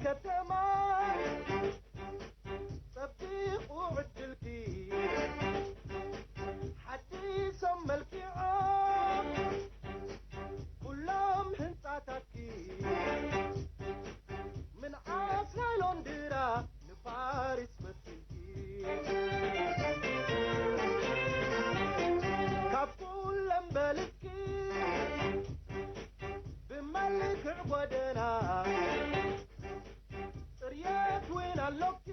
ከተማ ጸቢቑ ዕድልኪ ሓዲሶም መልኪዖም ኩሎም ህንጻታትኪ ምንዓስ ናይ ሎንድራ ንፓሪስ መሲልኪ ካብ ኩለን በልጽኪ ብመልክዕ ጎደና ጽርየት እውን ኣሎኪ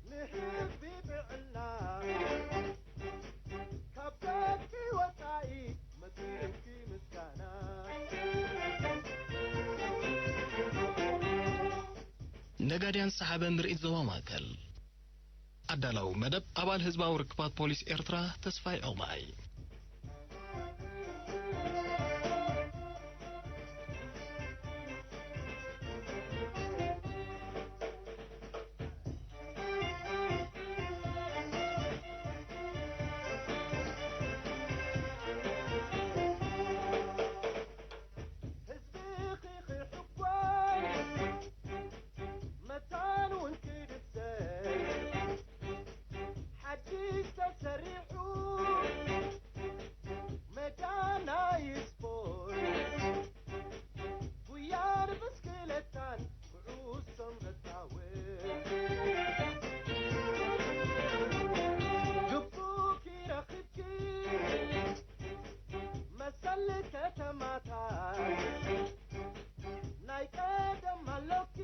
ንህዝቢ ጥዕና ካብ ደቂ ወጻኢ መጺእኪ ምስጋና። ነጋድያን ሰሓበ ምርኢት ዞባ ማእከል። ኣዳላዊ መደብ ኣባል ህዝባዊ ርክባት ፖሊስ ኤርትራ ተስፋይ ዑቕባይ። ህዝብኺ ክሕጎስ መታን እውን ክድሰስ ሓድሽ ተሰሪሑ ሜዳ ናይ ስፖርት ጉያን ብስክለታን ኩዕሶን ዘጻውት ግቡኪ ረኺብኪ መሰል ከተማታት ናይ ቀደም ኣሎኪ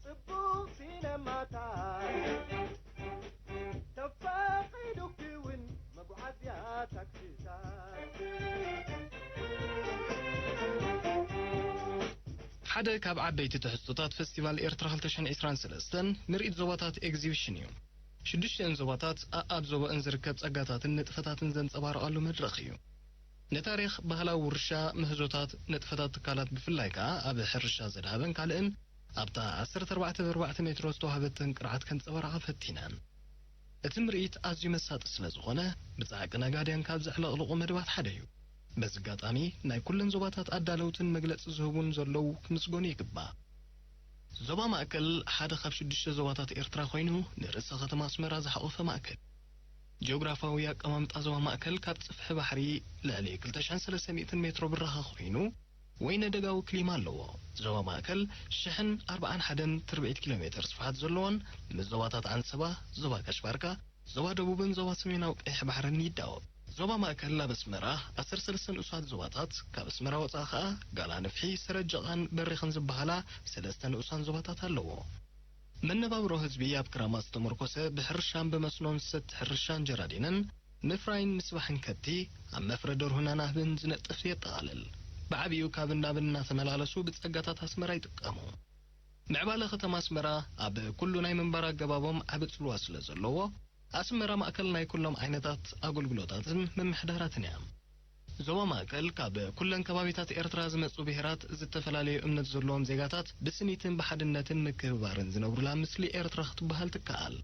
ጽቡቕ ሲነማታት ተፈቒዱኪ እውን መጓዓዝያ ታክሲታት። ሓደ ካብ ዓበይቲ ትሕዝቶታት ፈስቲቫል ኤርትራ ክልተ ሽሕን ዕስራን ሰለስተን ምርኢት ዞባታት ኤግዚቢሽን እዩ። ሽዱሽተን ዞባታት ኣኣብ ዞባእን ዝርከብ ጸጋታትን ንጥፈታትን ዘንጸባርቓሉ መድረኽ እዩ። ንታሪኽ፣ ባህላዊ ውርሻ፣ ምህዞታት፣ ንጥፈታት ትካላት ብፍላይ ከኣ ኣብ ሕርሻ ዘድሃበን ካልእን ኣብታ ዓሰርተ ኣርባዕተ ብኣርባዕተ ሜትሮ ዝተዋህበተን ቅርዓት ከንጸባርቓ ፈቲነን። እቲ ምርኢት ኣዝዩ መሳጢ ስለ ዝኾነ ብጻዕቂ ነጋድያን ካብ ዘዕለቕልቑ መደባት ሓደ እዩ። በዚ ኣጋጣሚ ናይ ኩለን ዞባታት ኣዳለውትን መግለጺ ዝህቡን ዘለዉ ክምስገኑ ይግባእ። ዞባ ማእከል ሓደ ካብ ሽዱሽተ ዞባታት ኤርትራ ኮይኑ ንርእሰ ከተማ ኣስመራ ዝሓቖፈ ማእከል። ጂኦግራፋዊ ኣቀማምጣ ዞባ ማእከል ካብ ጽፍሒ ባሕሪ ልዕሊ ክልተ ሽሕን ሰለስተ ሚእትን ሜትሮ ብራኸ ኮይኑ ወይነ ደጋዊ ክሊማ ኣለዎ። ዞባ ማእከል ሽሕን ኣርባዓን ሓደን ትርብዒት ኪሎ ሜተር ስፍሓት ዘለዎን ምስ ዞባታት ዓንሰባ፣ ዞባ ጋሽ ባርካ፣ ዞባ ደቡብን ዞባ ሰሜናዊ ቀይሕ ባሕርን ይዳወብ። ዞባ ማእከል ኣብ ኣስመራ ዓሰርተ ሰለስተ ንኡሳት ዞባታት፣ ካብ ኣስመራ ወጻኢ ከኣ ጋላ ንፍሒ፣ ሰረጀቓን በሪኽን ዝበሃላ ሰለስተ ንኡሳን ዞባታት ኣለዎ። መነባብሮ ህዝቢ ኣብ ክራማት ዝተመርኮሰ ብሕርሻን ብመስኖን ዝሰቲ ሕርሻን ጀራዲንን ምፍራይን ምስባሕን ከብቲ ኣብ መፍረ ደርሁን ኣናህብን ዝነጥፍ የጠቓልል። ብዓቢኡ ካብን ናብን እናተመላለሱ ብጸጋታት ኣስመራ ይጥቀሙ። ምዕባለ ከተማ ኣስመራ ኣብ ኩሉ ናይ ምንባር ኣገባቦም ዓቢ ጽልዋ ስለ ዘለዎ፣ ኣስመራ ማእከል ናይ ኩሎም ዓይነታት ኣገልግሎታትን ምምሕዳራትን እያ። ዞባ ማእከል ካብ ኩለን ከባቢታት ኤርትራ ዝመጹ ብሄራት፣ ዝተፈላለዩ እምነት ዘለዎም ዜጋታት ብስኒትን ብሓድነትን ምክብባርን ዝነብሩላ ምስሊ ኤርትራ ክትበሃል ትከኣል።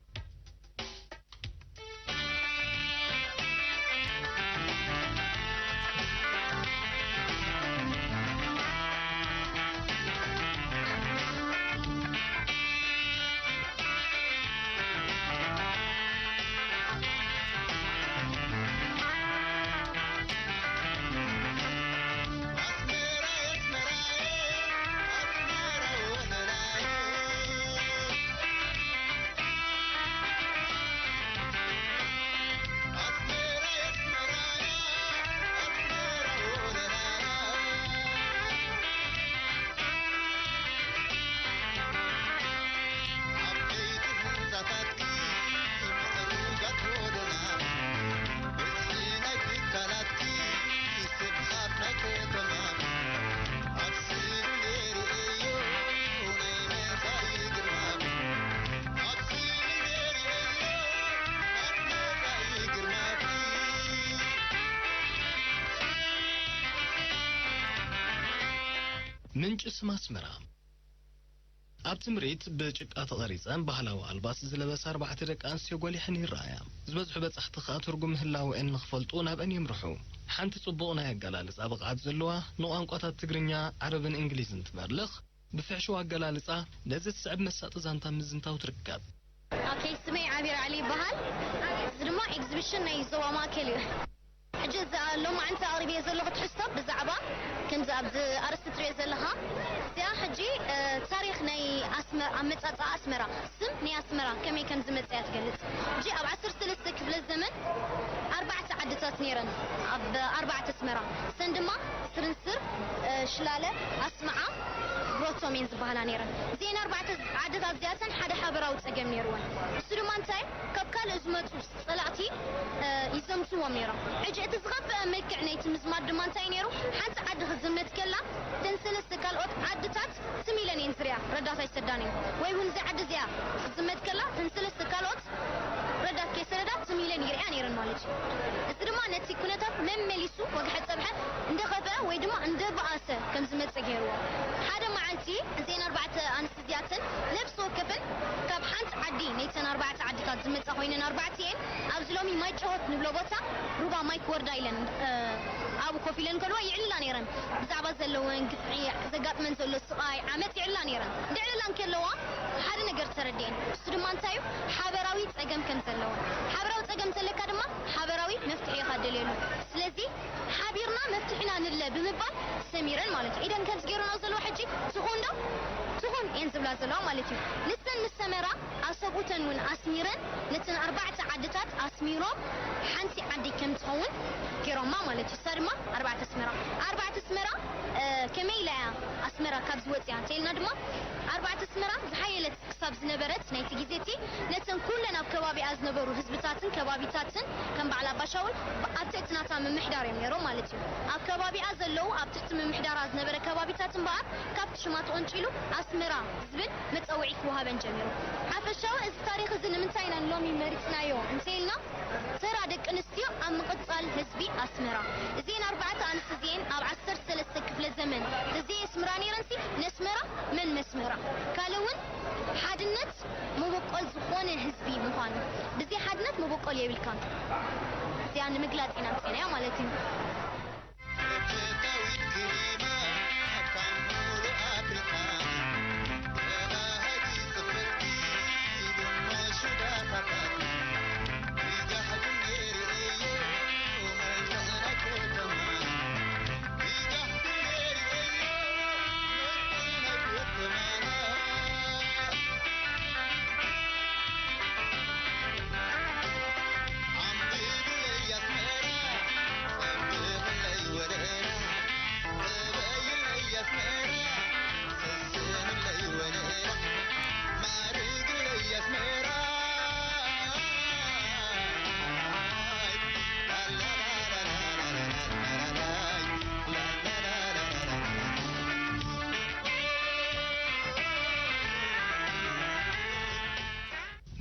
ምንጪ ስም ኣስመራ። ኣብቲ ምርኢት ብጭቃ ተቐሪጸን ባህላዊ ኣልባስ ዝለበሳ ኣርባዕተ ደቂ ኣንስትዮ ጐሊሐን ይረኣያ። ዝበዝሑ በጻሕቲ ከኣ ትርጉም ምህላወአን ንኽፈልጡ ናብአን የምርሑ። ሓንቲ ጽቡቕ ናይ ኣገላልጻ ብቕዓት ዘለዋ፣ ንቋንቋታት ትግርኛ፣ ዓረብን እንግሊዝን ትመርልኽ፣ ብፍሕሽው ኣገላልጻ ነዚ ዝስዕብ መሳጢ ዛንታ ምዝንታው ትርከብ። ኦኬ፣ ስመይ ዓቢር ዓሊ ይበሃል። እዚ ድማ ኤግዚቢሽን ናይ ዞባ ማእከል እዩ። ሕጂ እዛ ሎማዕንቲ ኣቕሪበዮ ዘለኹ ትሕዝቶ ብዛዕባ ከምዚ ኣብዚ ኣርእስቲ ትሪኦ ዘለኻ፣ እዚኣ ሕጂ፣ እ፣ ታሪኽ ናይ ኣስመ-፣ ኣመጻጽኣ ኣስመራ፣ ስም ናይ ኣስመራ ከመይ ከም ዝመጽእ እያ ትገልጽ። ሕጂ ኣብ ዓሰርተ ሰለስተ ክፍለ ዘመን ኣርባዕተ ዓድታት ነይረን፣ ኣብ ኣርባዕተ ኣስመራ። እሰን ድማ ስርንስር፣ እ፣ ሽላለ፣ ኣስመዓ፣ ሮቶም እየን ዝበሃላ ነይረን። እዚአን ኣርባዕተ ዓድታት እዚኣተን ሓደ ሓበራዊ ጸገም ነይርወን። እሱ ድማ እንታይ? ካብ ካልእ ዝመጹ ጸላእቲ፣ እ፣ ይዘምትዎም ነይሮም። ሕጂ እቲ ዝኸፍአ መልክዕ ናይቲ ምዝማት ድማ እንታይ ነይሩ? ሓንቲ ዓዲ ክትዝመት ከላ፣ እተን ሰለስተ ካልኦት ዓድታት ትም ኢለን እየን ዝሪኣ፣ ረዳት ኣይሰዳን እየን። ወይ እውን እዛ ዓዲ እዚኣ ክትዝመት ከላ፣ እተን ሰለስተ ካልኦት ረዳት ከይሰደዳ ትም ኢለን ይሪኣ ነይረን ማለት እዩ። እዚ ድማ ነቲ ኩነታት መመሊሱ ወግሐ ጸብሐ እንደኸፍአ ወይ ድማ እንደበኣሰ ከም ዝመጽእ ገይርዎ። ሓደ መዓልቲ እዘን ኣርባዕተ ኣንስቲ እዚኣተን ነፍሲ ወከፈን ካብ ሓንቲ ዓዲ፣ ነይተን ኣርባዕተ ዓድታት ዝመጻ ኮይነን ኣርባዕቲኤን ኣብዚ ሎሚ ማይ ጨሆት ንብሎ ቦታ ሩባ ማይ ክወርዳ ኢለን፣ እ፣ ኣብኡ ኮፍ ኢለን ከልዋ ይዕልላ ነይረን። ብዛዕባ ዘለወን ግፍዒ፣ ዘጋጥመን ዘሎ ስቓይ፣ ዓመጽ ይዕልላ ነይረን። እንድዕልላ እንከለዋ ሓደ ነገር ተረዲኤን። እሱ ድማ እንታይ እዩ? ሓበራዊ ጸገም ከም ዘለወን። ሓበራዊ ጸገም እንተለካ ድማ ሓበራዊ መፍትሒ ኢኻ ደልየሉ። ስለዚ ሓቢርና መፍትሒና ንለ ብምባል ሰሚረን ማለት እዩ። ኢደን ከምዚ ገይረን ኣብ ዘለዋ ሕጂ ትኹን ዶ? ትኹን እየን ዝብላ ዘለዋ ማለት እዩ። ንሰን ምስ ሰመራ ኣሰብኡተን እውን ኣስሚረን ነተን ኣርባዕተ ዓድታት ኣስሚሮም ሓንቲ ዓዲ ከም ትኸውን ገይሮማ ማለት እዩ። እሳ ድማ ኣርባዕተ ኣስመራ። ኣርባዕተ ኣስመራ፣ እ፣ ከመይ ኢላ እያ ኣስመራ ካብዚ ወፂኣ እንተኢልና ድማ ኣርባዕተ ኣስመራ ዝሓየለት ክሳብ ዝነበረት ናይቲ ግዜ እቲ ነተን ኩለን ኣብ ከባቢኣ ዝነበሩ ህዝብታትን ከባቢታትን ከም በዓል ኣባሻውል ኣብ ትሕቲ ናታ ምምሕዳር እዮም ነይሮም ማለት እዩ። ኣብ ከባቢኣ ዘለዉ ኣብ ትሕቲ ምምሕዳራ ዝነበረ ከባቢታት እምበኣር ካብቲ ሽማ ተቐንጪሉ ኣስመራ ዝብል መጸውዒ ክወሃበን ጀሚሩ። ሓፈሻዊ እዚ ታሪኽ እዚ ንምንታይ ኢና ንሎሚ መሪጽናዮ እንተኢልና፣ ተራ ደቂ ኣንስትዮ ኣብ ምቕጻል ህዝቢ ኣስመራ። እዚኤን ኣርባዕተ ኣንስቲ እዚኤን ኣብ ዓሰርተ ሰለስተ ክፍለ ዘመን ተዘየስምራ ነይረንሲ ነስመራ መን መስመራ? ካልእ እውን ሓድነት መበቆል ዝኾነ ህዝቢ ምዃኑ። ብዘይ ሓድነት መበቆል የብልካን። እዚኣ ንምግላጽ ኢና መጺናዮ ማለት እዩ።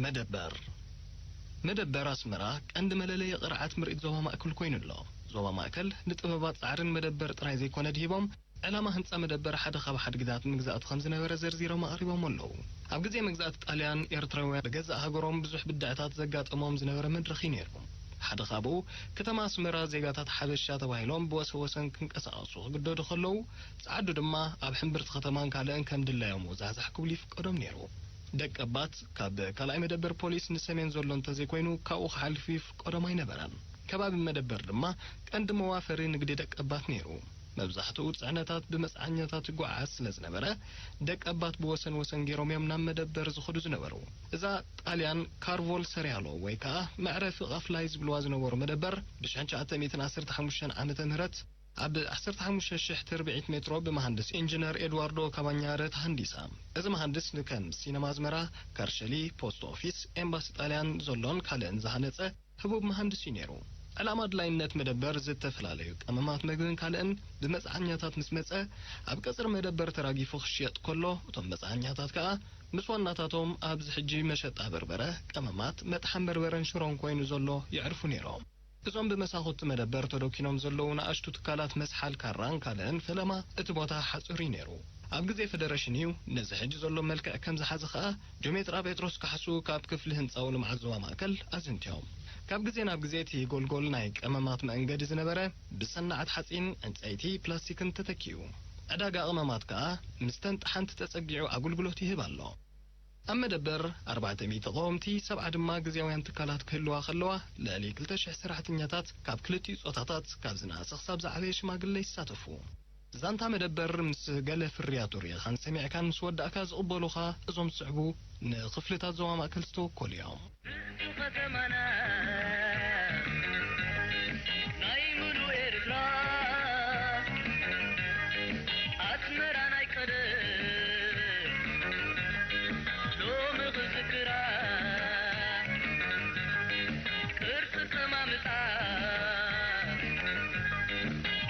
መደበር። መደበር ኣስመራ ቀንዲ መለለዪ ቅርዓት ምርኢት ዞባ ማእከል ኮይኑ ኣሎ። ዞባ ማእከል ንጥበባት ጻዕርን መደበር ጥራይ ዘይኮነ ድሂቦም፣ ዕላማ ህንጻ መደበር ሓደ ካብ ሓድግታት መግዛእቲ ከም ዝነበረ ዘርዚሮም ኣቕሪቦም ኣለዉ። ኣብ ግዜ መግዛእቲ ጣልያን፣ ኤርትራውያን ብገዛእ ሃገሮም ብዙሕ ብድዕታት ዘጋጠሞም ዝነበረ መድረኽ እዩ ነይሩ። ሓደ ካብኡ፣ ከተማ ኣስመራ ዜጋታት ሓበሻ ተባሂሎም ብወሰን ወሰን ክንቀሳቐሱ ክግደዱ ከለዉ፣ ጸዓዱ ድማ ኣብ ሕምብርቲ ከተማን ካልእን ከም ድላዮም ዛሕዛሕ ክብሉ ይፍቀዶም ነይሩ። ደቀባት ካብ ካልኣይ መደበር ፖሊስ ንሰሜን ዘሎ እንተዘይኮይኑ፣ ካብኡ ክሓልፉ ይፍቀዶም ኣይነበረን። ከባቢ መደበር ድማ ቀንዲ መዋፈሪ ንግዲ ደቀባት ነይሩ። መብዛሕትኡ ጽዕነታት ብመጽዓኛታት ይጓዓዝ ስለ ዝነበረ፣ ደቀባት ብወሰን ወሰን ገይሮም እዮም ናብ መደበር ዝኸዱ ዝነበሩ። እዛ ጣልያን ካርቮል ሰሪያሎ ወይ ከኣ መዕረፊ ቃፍላይ ዝብልዋ ዝነበሩ መደበር፣ ብሽሕን ትሽዓተ ሚእትን ዓሰርተ ሓሙሽተን ዓመተ ምህረት ኣብ ዓሰርተ ሓሙሽተ ሽሕ ትርብዒት ሜትሮ ብመሃንድስ ኢንጂነር ኤድዋርዶ ካባኛረ ተሃንዲሳ። እዚ መሃንድስ ንከም ሲነማ ኣዝመራ፣ ካርሸሊ፣ ፖስት ኦፊስ፣ ኤምባሲ ጣልያን ዘሎን ካልእን ዝሃነጸ ህቡብ መሃንድስ እዩ ነይሩ። ዕላማ ኣድላይነት መደበር ዝተፈላለዩ ቀመማት መግብን ካልእን ብመጽዓኛታት ምስ መጸ፣ ኣብ ቀጽሪ መደበር ተራጊፉ ክሽየጥ ከሎ፣ እቶም መጽዓኛታት ከኣ ምስ ዋናታቶም ኣብዚ ሕጂ መሸጣ በርበረ፣ ቀመማት፣ መጥሓን በርበረን ሽሮን ኮይኑ ዘሎ የዕርፉ ነይሮም። እዞም ብመሳኹቲ መደበር ተዶኪኖም ዘለዉ ንኣሽቱ ትካላት መስሓል ካራን ካልእን ፈለማ እቲ ቦታ ሓጹር እዩ ነይሩ። ኣብ ግዜ ፈደረሽን እዩ ነዚ ሕጂ ዘሎ መልክዕ ከም ዝሓዘ ከኣ ጆሜትራ ጴጥሮስ ካሕሱ ካብ ክፍሊ ህንጻዊ ልምዓት ዞባ ማእከል ኣዘንትዮም። ካብ ግዜ ናብ ግዜ እቲ ጎልጎል ናይ ቀመማት መእንገዲ ዝነበረ ብሰናዕት ሓጺን፣ ዕንጸይቲ፣ ፕላስቲክን ተተኪኡ። ዕዳጋ ቀመማት ከኣ ምስተን ጠሓንቲ ተጸጊዑ ኣገልግሎት ይህብ ኣሎ። ኣብ መደበር ኣርባዕተ ሚእቲ ቀወምቲ፣ ሰብዓ ድማ ግዜያውያን ትካላት ክህልዋ ከለዋ፣ ልዕሊ ክልተ ሽሕ ሰራሕተኛታት ካብ ክልቲኡ ጾታታት፣ ካብ ዝነኣሰ ክሳብ ዝዓበየ ሽማግለ ይሳተፉ። ዛንታ መደበር ምስ ገለ ፍርያቱ ርኢኻን ሰሚዕካን ምስ ወዳእካ ዝቕበሉኻ እዞም ዝስዕቡ ንክፍልታት ዞባ ማእከል ዝተወከሉ እዮም። ርእሲ ከተማና ናይ ምሉእ ኤርትራ ኣስመራ ናይ ቀደም ሎሚ ክዝክራ ቅርጺ ቀማምጣ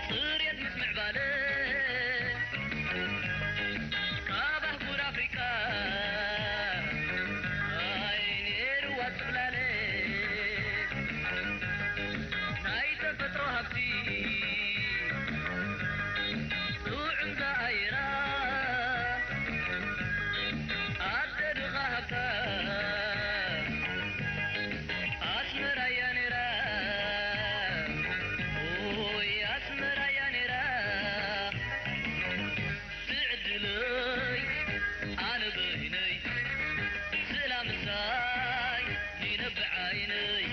ጽሬት ምስ ምዕባለ ካብ ኣህጉር ኣፍሪቃ ኣይኔርዋ ጽላለ ናይ ተፈጥሮ ሃብቲ ጥዑም ኣየራ ኣደ ድኻ ሃብታ ኣስመራ እያ ነይራ። ኦይ ኣስመራ እያ ነይራ። ትዕድለይ ኣነ በይነይ ስእላ ምሳይ ይነብዕ ዓይነይ።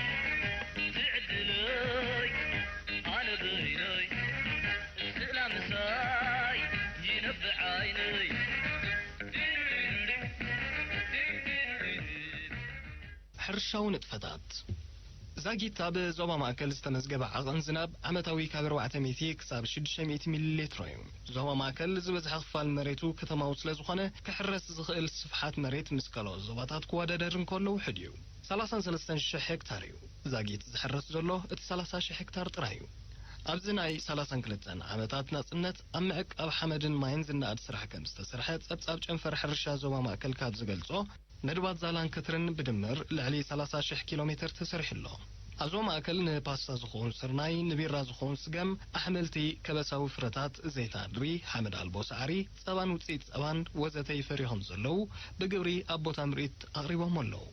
ትዕድለይ ኣነ በይነይ ስእላ ምሳይ ይነብዕ ዓይነይ። ሕርሻዊ ንጥፈታት። ዛጊት ኣብ ዞባ ማእከል ዝተመዝገበ ዓቐን ዝናብ ዓመታዊ ካብ ኣርባዕተ ሚእቲ ክሳብ ሽዱሽተ ሚእቲ ሚሊ ሊትሮ እዩ። ዞባ ማእከል ዝበዝሐ ክፋል መሬቱ ከተማዊ ስለ ዝኾነ፣ ክሕረስ ዝኽእል ስፍሓት መሬት ምስ ካልኦት ዞባታት ክወዳደር እንከሎ ውሑድ እዩ። ሰላሳን ሰለስተን ሽሕ ሄክታር እዩ። ዛጊት ዝሕረስ ዘሎ እቲ ሰላሳ ሽሕ ሄክታር ጥራይ እዩ። ኣብዚ ናይ ሰላሳን ክልተን ዓመታት ናጽነት ኣብ ምዕቃብ ሓመድን ማይን ዝነኣድ ስራሕ ከም ዝተሰርሐ ጸብጻብ ጨንፈር ሕርሻ ዞባ ማእከል ካብ ዝገልጾ፣ ነድባት ዛላን ክትርን ብድምር ልዕሊ ሰላሳ ሽሕ ኪሎ ሜተር ተሰሪሑ ኣሎ። ኣብ ዞባ ማእከል ንፓስታ ዝኸውን ስርናይ፣ ንቢራ ዝኸውን ስገም፣ ኣሕምልቲ፣ ከበሳዊ ፍረታት፣ ዘይት ኣድሪ፣ ሓመድ ኣልቦ ሳዕሪ፣ ጸባን ውጽኢት ጸባን ወዘተ ይፈርዩ ከም ዘለዉ ብግብሪ ኣብ ቦታ ምርኢት ኣቕሪቦም ኣለዉ።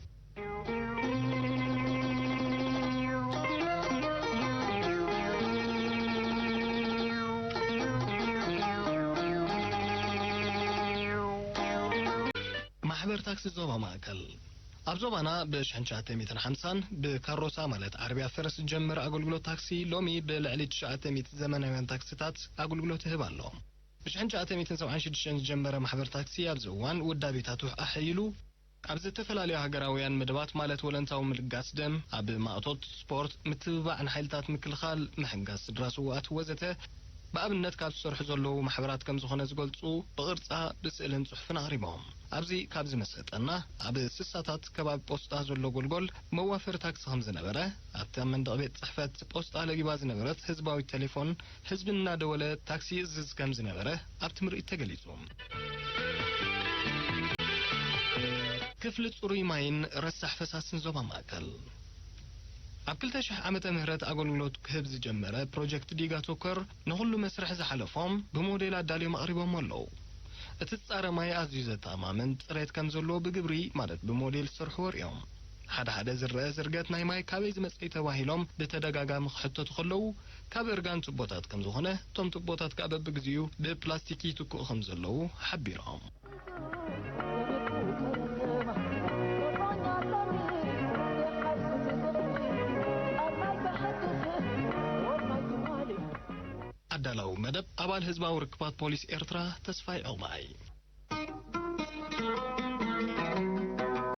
ማሕበር ታክሲ ዞባ ማእከል። ኣብ ዞባና ብሽሕን ትሽዓተ ሚእትን ሓምሳን ብካሮሳ ማለት ዓረብያ ፈረስ ዝጀመረ ኣገልግሎት ታክሲ ሎሚ ብልዕሊ ትሽዓተ ሚእቲ ዘመናውያን ታክሲታት ኣገልግሎት ይህብ ኣሎ። ብሽሕን ትሽዓተ ሚእትን ሰብዓን ሽዱሽተን ዝጀመረ ማሕበር ታክሲ ኣብዚ እዋን ውዳቤታቱ ኣሐይሉ ኣብ ዝተፈላለዩ ሃገራውያን መደባት ማለት ወለንታዊ ምልጋስ ደም፣ ኣብ ማእቶት ስፖርት፣ ምትብባዕ ንሓይልታት ምክልኻል፣ ምሕጋዝ ስድራ ስዉኣት ወዘተ ብኣብነት ካብ ዝሰርሑ ዘለዉ ማሕበራት ከም ዝኾነ ዝገልጹ ብቕርጻ ብስእልን ጽሑፍን ኣቕሪቦም። ኣብዚ ካብ ዝመሰጠና ኣብ ስሳታት ከባቢ ፖስጣ ዘሎ ጎልጎል መዋፈሪ ታክሲ ከም ዝነበረ ኣብቲ ኣብ መንደቕ ቤት ጽሕፈት ፖስጣ ለጊባ ዝነበረት ህዝባዊት ቴሌፎን ህዝቢ እናደወለ ታክሲ ይእዝዝ ከም ዝነበረ ኣብቲ ምርኢት ተገሊጹ። ክፍሊ ጽሩይ ማይን ረሳሕ ፈሳስን ዞባ ማእከል። ኣብ ክልተ ሽሕ ዓመተ ምህረት ኣገልግሎት ክህብ ዝጀመረ ፕሮጀክት ዲጋ ቶከር ንኹሉ መስርሕ ዝሓለፎም ብሞዴል ኣዳልዮም ኣቕሪቦም ኣለዉ። እቲ ዝጻረ ማይ ኣዝዩ ዘተኣማምን ጽሬት ከም ዘለዎ ብግብሪ ማለት ብሞዴል ዝሰርሑ ወሪኦም። ሓደ ሓደ ዝረአ ዝርገት ናይ ማይ ካበይ ዝመጸ እዩ ተባሂሎም ብተደጋጋሚ ክሕተቱ ከለዉ ካብ እርጋን ቱቦታት ከም ዝኾነ እቶም ቱቦታት ከኣ በብግዚኡ ብፕላስቲክ ይትክኡ ከም ዘለዉ ሓቢሮም። ኣዳላዊ መደብ ኣባል ህዝባዊ ርክባት ፖሊስ ኤርትራ ተስፋይ ዑቕባይ።